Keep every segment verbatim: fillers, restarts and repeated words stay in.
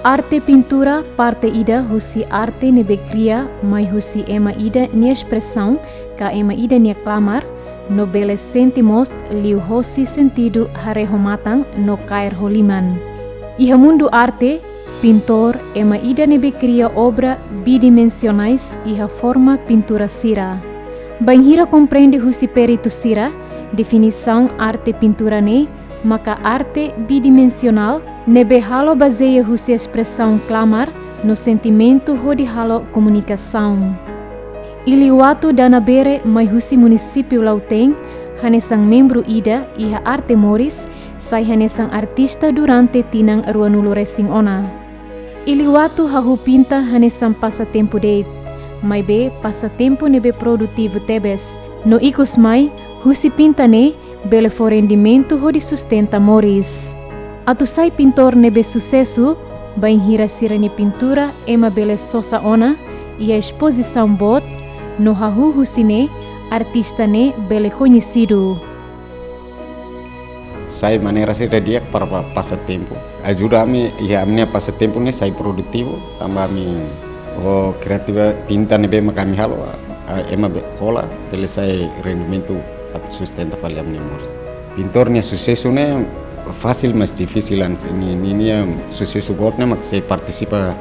Arte pintura parte ida husi arte ne'ebé kria mai husi ema ida nia espresaun ka ema ida nia klamar, no bele sente mós liuhosi sentidu haree ho matan no kaer ho liman. Iha mundu arte, pintór ema ida ne'ebé kria obra bidimensionais iha forma pintura sira. Bainhira komprende husi peritu sira, definisaun arte pintura ne'e maka arte bidimensionál ne'ebé halo bazeia husi espresaun klamar no sentimentu hodi halo komunikasaun. Iliuatu Danabere mai husi munisípiu Lautém, hanesan membru ida iha Arte Moris, sai hanesan artista durante tinan ruanulu resin ona. Iliuatu hahú pinta hanesan pasatempu de'it, maibé pasatempu ne'ebé produtivu tebes, no ikus mai, husi pinta ne'e, bele fó rendimentu hodi sustenta moris. Atu sai pintór ne'ebé susesu, bainhira sira-nia pintura ema bele sosa ona iha espozisaun boot, no hahú husi ne'e, artista ne'e bele koñesidu. Sai maneira sira di'ak para pa-, pasatempu. Ajuda ami, iha ami-nia pasatempu ne'e sai produtivu, tanba ami ho kreatividade pinta ne'ebé mak ami halo, a, ema be-, hola, bele sai rendimentu atu sustenta fali ami-nia moris. Pintór nia susesu ne'e fasil, mas difisil an, ni, ni, nia susesu boot ne'e mak sei partisipa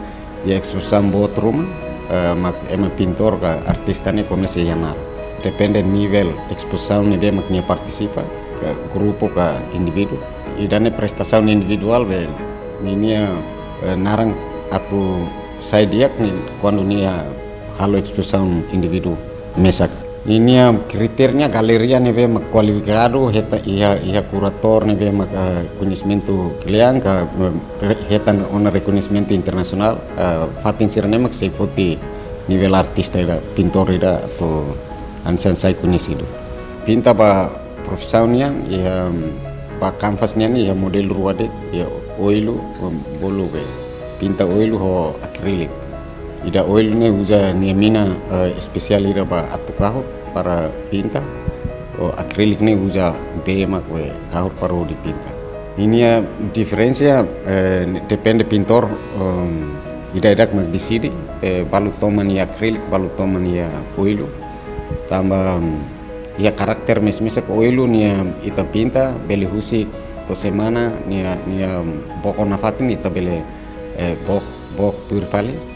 iha espozisaun boot ruma, eh, mak ema pintór ka artista ne'e komesa iha nar. Depende nivel espozisaun ne'ebé mak nia partisipa, ka grupu ka indivíduu. Ida-ne'e prestasaun individuál be ninia, eh, naran atu sai di'ak ne'e kuandu nia halo espozisaun indivíduu mesak. Ninia kritéria galeria ne'ebé mak kualifikadu, hetan iha, iha kuratór ne'ebé mak, eh, koñesimentu kle'an ka, eh, re-, hetan ona rekoñesimentu internasionál, eh, fatin sira-ne'e mak sei foti nivel artista ida, pintór ida atu hanesan sai koñesidu. Pinta ba profisaun nian, iha, ba kanvas nian, iha modelu rua de'it, iha oilu, em, bolu be pinta oilu ho akríliku. Ida oilu ne'e uza nia mina, eh, espesiál ida ba atu kahur para pinta. Ho akríliku ne'e uza bee mak be kahur para hodi pinta. Ninia diferensa, eh, depende pintór, em, ida-idak mak deside, eh, balu toman iha akríliku, balu toman iha oilu. Tanba, em, iha karakter mesak-mesak oilu ne'e ita pinta, bele husik to'o semana, nia, nia, em, book ona fatin ita bele, eh, book, book tuir fali.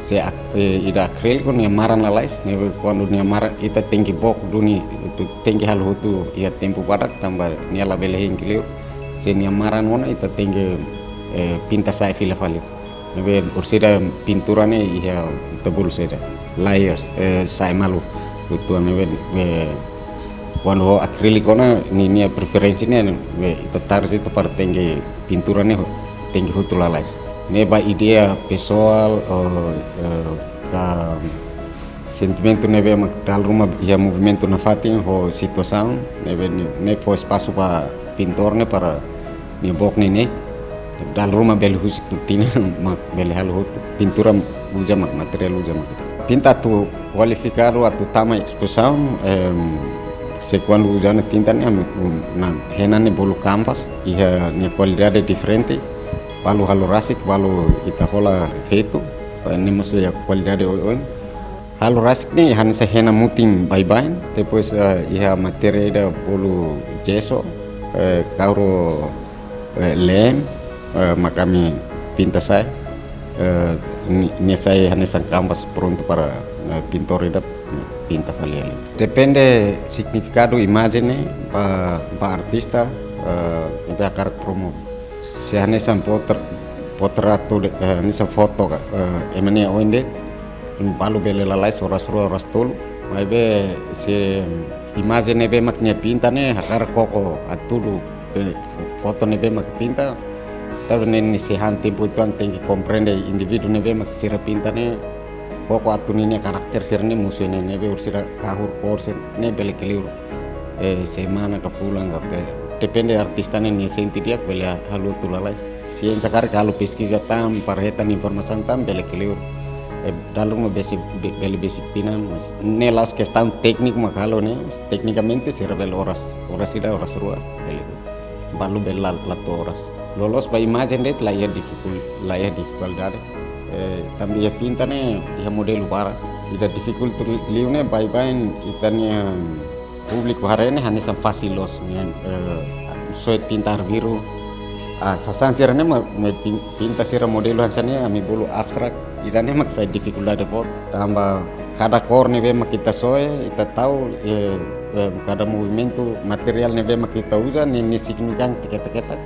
Se ak-, eh, ida akríliku nia maran lalais, ne'ebé kuandu nia maran ita tenke book duni, ita tenke halo hotu iha tempu badak tanba nia labele hein kleur. Se nia maran ona ita tenke, eh, pinta sa'e fila fali. Ne'ebé orsida pintura ne'e iha ita bolu saida, layers, eh, sa'e malu. Utuan ne'ebé, eh, kuandu ho akríliku ona, ni-, nia preferénsia ne'e, be, ita target ita para tenke pintura ne'e ho-, tenke hotu lalais. Ne'e ba ideia pesoál, eh, eh, ka sentimentu ne'ebé mak dala ruma iha movimentu nafatin ho situasaun, ne'ebé ne'e, ne'e fó espasu ba pintór ne'e para nia book ne'e ne'e. Dala ruma bele husik tinan mak bele halo hotu. Pintura uza mak, materiál uza mak. Pinta atu kualifikadu atu tama espozisaun, em, se kuandu uza ona tinta ne'e, em, na, hena ne'e bolu kanvas, iha nia kualidade diferente, balu halo rasik, balu ita hola feto, ne'e mós iha kualidade oioin. Halo rasik ne'e hanesan hena mutin baibain, depois, eh, iha matéria ida bolu jesu, eh, kahur, eh, leem, eh, mak ami pinta sa'e, eh, ni-, nia sai hanesan kanvas prontu para, eh, pintór ida pinta fali hela. Depende signifikadu imajen ne'e ba, ba artista, eh, ida hakarak promove. Se hanesan potr-, potratu de'it, eh, hanesan foto ka, eh, ema nia oin de'it, balu bele lalais oras rua, oras tolu. Maibé se imajen ne'ebé mak nia pinta ne'e hakarak koko hatudu, eh, foto ne'ebé mak pinta, tanba ne'e nia sei han tempu uitoan tenke komprende indivíduu ne'ebé mak sira pinta ne'e, koko atu ninia karakter sira-ne'e mosu ne'e, ne'ebé orsida kahur kór sira-ne'e bele kleur. Eh, semana ka fulan ka pe. Depende artista ne'e nia sente di'ak bele halo hotu lalais. Siensa karik halo peskiza tan, para hetan informasaun tan bele kleur. Eh, dala ruma besik, be-, bele besik tinan, mas ne'e la'ós kestaun tékniku mak halo ne'e, mas teknikamente sira bele oras, oras ida, oras rua, bele. Balu bele la-, la to'o oras. Loloos ba imajen de'it la iha difikul-, la iha difikuldade. Eh, tanba iha pinta ne'e iha modelu barak. Ida difikultu liu ne'e baibain ita-nia públiku haree ne'e hanesan fasil loos nian, eh, soe tinta arbiru. Ah, sasán sira-ne'e mak, mak pin-, pinta sira modelu hanesan ne'e ami bolu abstrak. Ida-ne'e mak sai difikuldade boot. Tanba kada kór ne'ebé mak ita soe, ita tau, eh, eh, kada movimentu materiál ne'ebé mak ita uza, ne'e, ne'e signifikante ketak-ketak.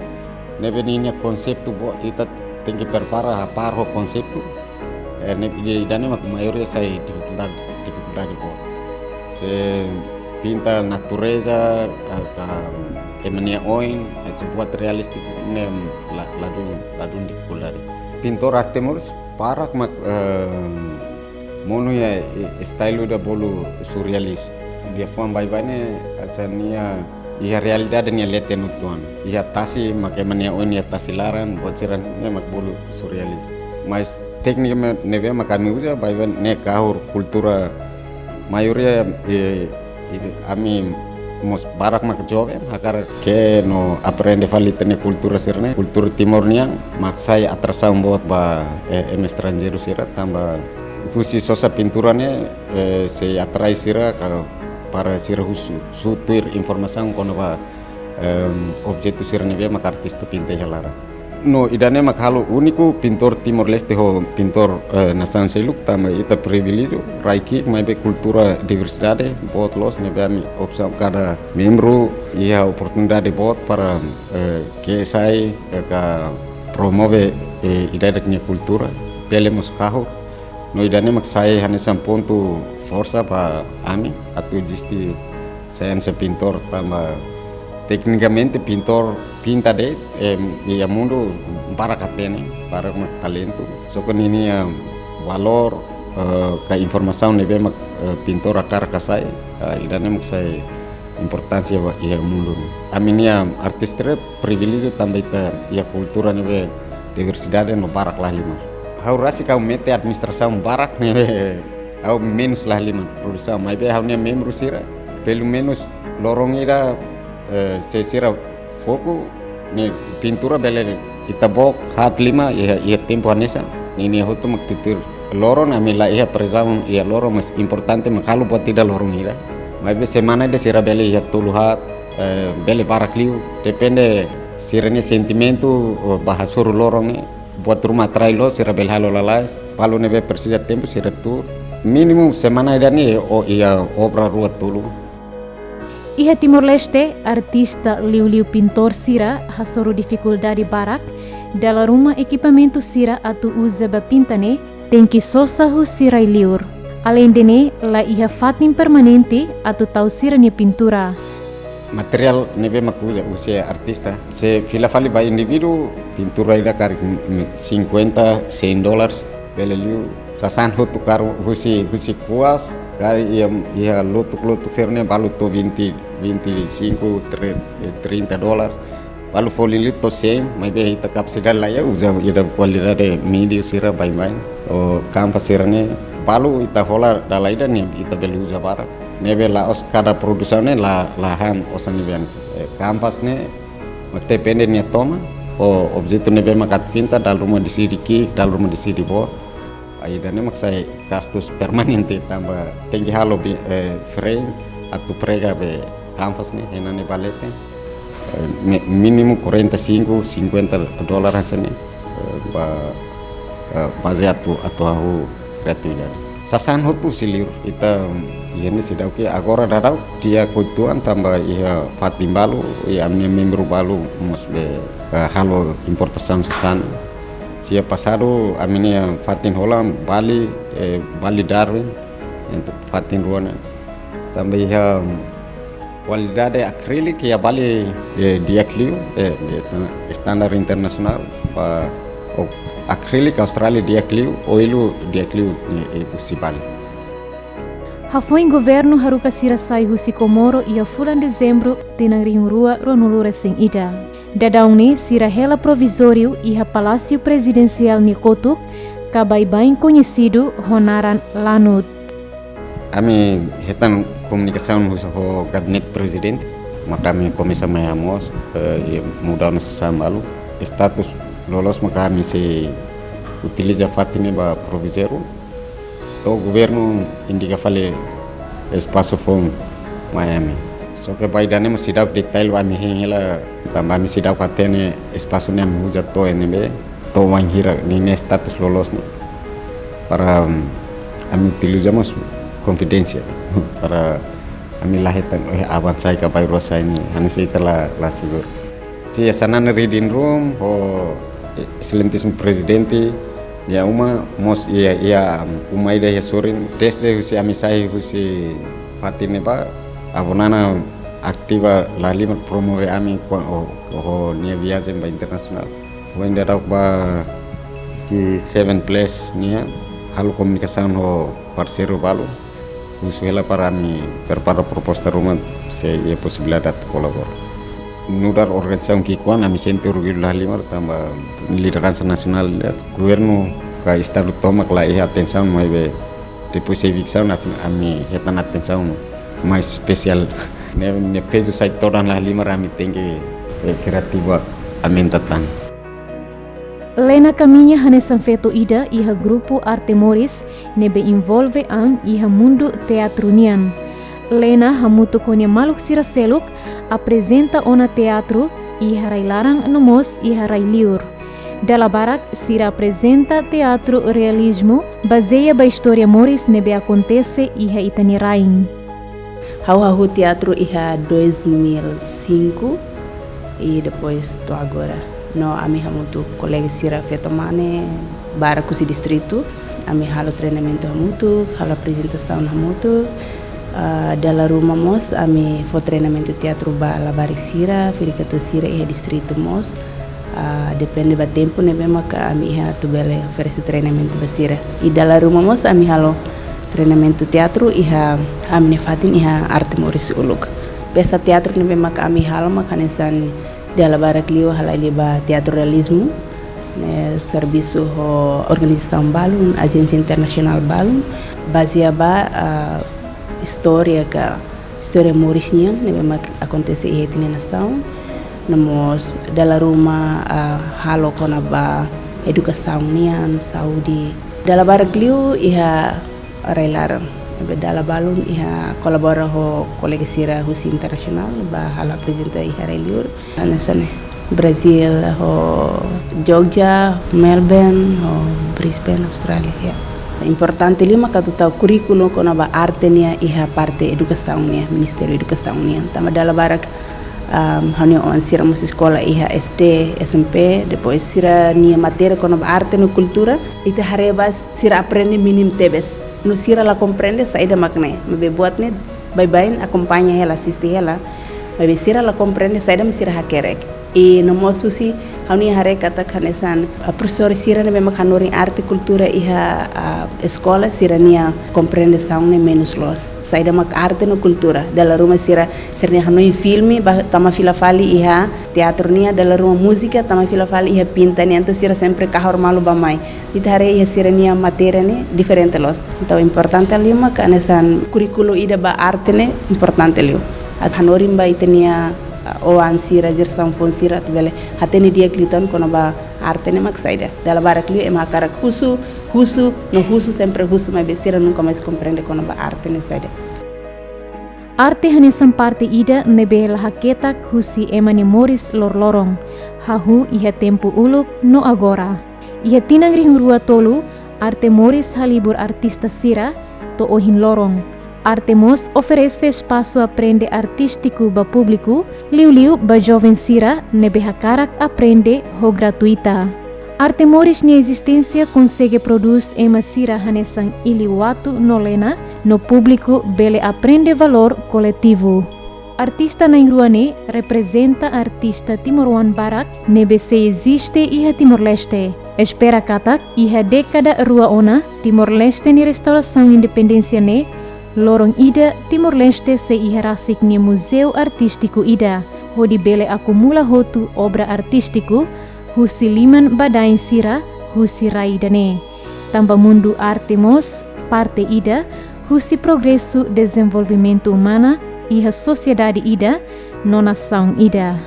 Ne'ebé ninia konseitu boot, ita tenke prepara hapar ho konseitu. Eh, ne'e, ida-ne'e mak maioria sai difikuldade, difikuldade boot. Se pinta natureza, ah, ka ema nia oin, eh, se buat realistik ne'e la, ladún, ladún difikuldade. Pintór arte murus barak mak, eh, monu iha, eh, estailu ida bolu surrealis. Liafuan baibain ne'e hanesan nia iha realidade nia leten uitoan. Iha tasi mak ema nia oin iha tasi laran, buat sira-ne'e mak bolu surrealis. Mas téknika me-, ne'ebé mak ami uza, baibain ne'e kahur kultura maioria, eh, eh, ami mós barak mak joven, hakarak ke'e no aprende fali ita-nia kultura sira-ne'e, kultura Timor nian, mak sai atrasaun boot ba, eh, ema estranjeiru sira, tanba husi sosa pintura ne'e, eh, sei atrai sira ka para sira husu, husu tuir informasaun kona-ba, em, objetu sira ne'ebé mak artista pinta iha laran. No ida-ne'e mak halo úniku pintór Timor-Leste ho pintór, eh, nasaun seluk, tanba ita priviléjiu, rai ki'ik, maibé kultura diversidade boot loos, ne'ebé ami opsaun kada membru iha oportunidade boot para, eh, ke'e sai, eh, ka promove, eh, ida-idak nia kultura, bele mós kahur. No ida-ne'e mak sai hanesan pontu forsa ba ami atu eziste sai hanesan pintór tanba teknikamente pintór pinta de'it, em, iha mundu barak hatene, barak mak talentu. Só ke ninia valór, eh, ka informasaun ne'ebé mak, eh, pintór hakarak hasai, eh, ida-ne'e mak sai importánsia ba iha mundu ne'e. Ami-nia artista sira priviléjiu tanba ita iha kultura ne'ebé diversidade no barak lahalimar. Ha'u rasik ha'u mete administrasaun barak ne'ebé ha'u menus lahalimar produsaun, maibé ha'u-nia membru sira, pelumenus loron ida, eh, se sira foku ne'e pintura bele ita book haat lima iha, iha tempu hanesan. Ninia hotu mak tutuir. Loron ami la iha prezaun iha loron, mas importante mak halo buat ida loron ida. Maibé semana ida sira bele iha tolu haat, eh, bele barak liu. Depende sira-nia sentimentu, oh, ba hasoru loron ne'e. Buat ruma atrai loos sira bele halo lalais. Balu ne'ebé presiza tempu sira tuur. Mínimu semana ida ne'e, oh, iha obra rua tolu. Iha Timor-Leste, artista liuliu pintór sira hasoru difikuldade barak, dala ruma ekipamentu sira atu uza ba pinta ne'e tenke sosa husi rai-liur. Aleinde ne'e, la iha fatin permanente atu tau sira-nia pintura. Materiál ne'ebé mak uza, uza artista. Se fila fali ba indivíduu, pintura ida karik, mm, cinquenta, cem dólares. Bele liu sasán hotu karu husi, husi kuas, karik iha, iha lotuk-lotuk sira-ne'e balu to'o vinte, vinte e cinco, tre-, eh, trinta dólar. Balu folin liu to'o cem, maibé ita kapasidade la iha, uza ida kualidade médiu sira baibain. Ou kanvas sira-ne'e, balu ita hola dala ida ne'e ita bele uza barak. Ne'ebé la'ós kada produsaun ne'e la, la han osan ne'ebé hanesan. Eh, kanvas ne'e, mak depende nia toman, ou objetu ne'ebé mak atu pinta, dala ruma deside ki'ik, dala ruma deside boot. Ida-ne'e mak sai gastus permanente tanba tenke halo bi-, eh, frame atu prega be kanvas ne'e, hena ne'e ba leten. Eh, mi-, mínimu quarenta e cinco, cinquenta dólar hanesan ne'e. Eh, ba, eh, baze atu, atu hahú kreatividade. Sasán hotu husi liur, ita, mm, iha ne'e seidauk, agora daudaun di'ak uitoan tanba iha fatin balu, iha ami-nia membru balu mós be, eh, halo importasaun sasán. Sira pasadu ami-nia fatin hola Bali, eh, Bali Darwin, entaun fatin rua ne'e. Tanba iha kualidade akríliku iha Bali, eh, di'ak liu, eh, esta-, estandar internasionál, ba, ou akríliku Austrália di'ak liu, oilu di'ak liu, eh, eh, husi Bali. Hafoin governu haruka sira sai husi Komoro iha fulan Dezembru, tinan rihun rua ruanulu resin ida. Daudaun ne'e sira hela provizóriu iha Palásiu Prezidensiál nia kotuk, ka baibain koñesidu ho naran Lanut. Ami hetan komunikasaun husi ho gabinete prezidente, maka ami komesa mai hamoos, eh, i muda ona sasán balu. Status loloos maka ami sei utiliza fatin ne'e ba provizóriu. To'o governu indika fali espasu foun mai ami. Só ke ba ida-ne'e mós seidauk detail ba ami hein hela, tanba ami seidauk hatene espasu ne'e ami uza to'o iha ne'ebé, to'o wainhira, ninia status loloos ne'e. Para, mm, ami utiliza mós konfidénsia. Para ami la hetan, eh, aban sai ka bainrua sai ne'e, hanesan ita la, la seguru. Iha Xanana Reading Room, ho Excelentíssimo Presidente, iha uma, mós iha, iha uma ida iha sorin, desde husi ami sai husi fatin ne'ebá, Avó Nana ativa la halimar, promove ami ho, ho, ho nia viajen ba internasionál. Ho ida daudauk ba G seven plus nian, halo komunikasaun ho parseiru balu, husu hela para ami prepara proposta ruma se iha posibilidade atu kolabora. Nu'udar organizasaun ki'ikoan ami sente orgullu la halimar tanba lideransa nasionál, governu ka estadu tomak la iha atensaun, maibé depois eviksaun ami, ami hetan atensaun mais espesiál. Ne'e, ne'e pezu sai todan la halimar, ami tenke, eh, kreativu aumenta tan. Lena kamiña hanesan feto ida iha grupu Arte Moris ne'ebé envolve an iha mundu teatru nian. Lena hamutuk ho nia maluk sira seluk aprezenta ona teatru iha rai-laran no mós iha rai-liur. Dala barak sira aprezenta teatru realizmu bazeia ba istória moris ne'ebé akontese iha ita-nia rain. Ha'u hahú teatru iha dois mil e cinco i depois to'o agora. No ami hamutuk kolega sira feto mane barak husi distritu, ami halo treinamentu hamutuk, halo aprezentasaun hamutuk. Ah, dala ruma mós ami fó treinamentu teatru ba labarik sira, ferik-katuas sira iha distritu mós. Ah, depende ba tempu ne'ebé maka ami iha atu bele oferese treinamentu ba sira. I dala ruma mós ami halo treinamentu teatru iha ami-nia fatin iha Arte Moris uluk. Pesa teatru ne'ebé maka ami halo maka hanesan dala barak liu halai liu ba teatru realizmu, ne'e servisu ho organizasaun balun, ajénsia internasionál balun, bazeia ba, ah, istória ka istória moris nian ne'ebé mak akontese iha ita-nia nasaun. No mós dala ruma, ah, halo kona-ba edukasaun nian, saúde. Dala barak liu iha rai-laran. Ne'ebé dala balun iha kolabora ho kolega sira husi internasionál ba halo aprezenta iha rai-liur. Hanesan ne'e Brazil, ho Jogja, Melbourne, ho Brisbane, Austrália, ya. Importante liu maka atu tau kurríkulu kona-ba arte nian iha parte edukasaun nian, Ministériu Edukasaun nian. Tanba dala barak, am, ha'u-nia oan sira mós eskola iha S D, S M P, depois sira-nia matéria kona-ba arte no kultura, ita haree ba sira aprende mínimu tebes. No sira la komprende saida mak ne'e, maibé buat ne'e baibain akompaña hela, asiste hela, maibé sira la komprende saida mak sira hakerek. I no mós husi ha'u-nia haree katak hanesan, ah, profesór sira ne'ebé mak hanorin arte kultura iha, ah, eskola, sira-nia komprensaun ne'e menus loos. Saida mak arte no kultura, dala ruma sira, sira-nia hanoin filme ba tama fila fali iha teatru nian, dala ruma múzika tama fila fali iha pinta nian, entaun sira sempre kahur malu bá-mai. Ita haree iha sira-nia matéria ne'e diferente loos. Entaun importante liu maka hanesan kurríkulu ida ba arte ne'e importante liu. Atu hanorin ba ita-nia, ah, oan sira, jerasaun foun sira atu bele hatene di'ak liután kona-ba arte ne'e mak saida. Dala barak liu ema hakarak husu, husu, no husu, sempre husu, maibé sira nunka mais komprende kona-ba arte ne'e saida. Arte hanesan parte ida ne'ebé la haketak husi ema nia moris loroloron, hahú iha tempu uluk no agora. Iha tinan rihun rua tolu, Arte Moris halibur artista sira to'o ohin loron. Arte mós oferese espasu aprende artístiku ba públiku, liuliu ba joven sira ne'ebé hakarak aprende ho gratuita. Arte Moris nia ezisténsia konsege prodús ema sira hanesan Ili Watu no Lena, no públiku bele aprende valór koletivu. Artista na'in-rua ne'e reprezenta artista timoroan barak ne'ebé sei eziste iha Timor-Leste. Espera katak iha dékada rua ona Timor-Leste nia restaurasaun independénsia ne'e, loron ida Timor-Leste sei iha rasik nia muzeu artístiku ida, hodi bele akumula hotu obra artístiku husi liman badaen sira husi rai ida-ne'e. Tanba mundu arte mós parte ida husi progresu dezenvolvimentu umana iha sosiedade ida no nasaun ida.